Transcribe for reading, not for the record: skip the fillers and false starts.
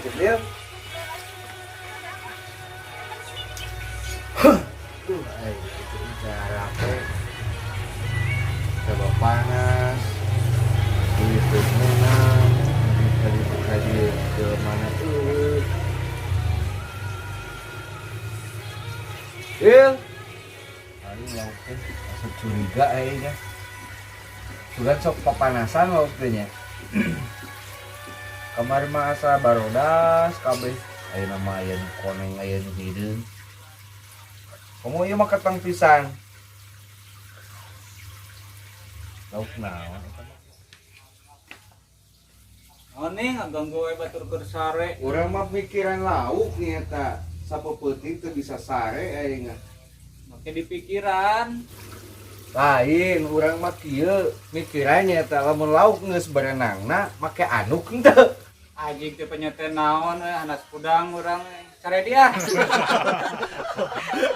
Titip dia. Ay, itu cara teh. Coba panas. Duit teu meunang, duit tadi ka dieu jelema eueuh. Il. Aing lauk teh asa curiga aing nya. Sugan sok papanasan lauk teh nya. Kamari mah asa barodas kabeh. Ayeuna mah aya nu koneng, aya nu hideung. Komo ieu mah ketang pisan. Lauk naon eta mah? Oh nih, ngaganggu we batur keur sare. Urang mah mikiran lauk nih eta. Sapeupeutih teu bisa sare aing mah. Make dipikiran. Lain, urang mah kieu mikirannya eta lamun lauk geus berenangna make anduk henteu. Anjing teh penyete naon we, hanas kudang urang we. Sare dia.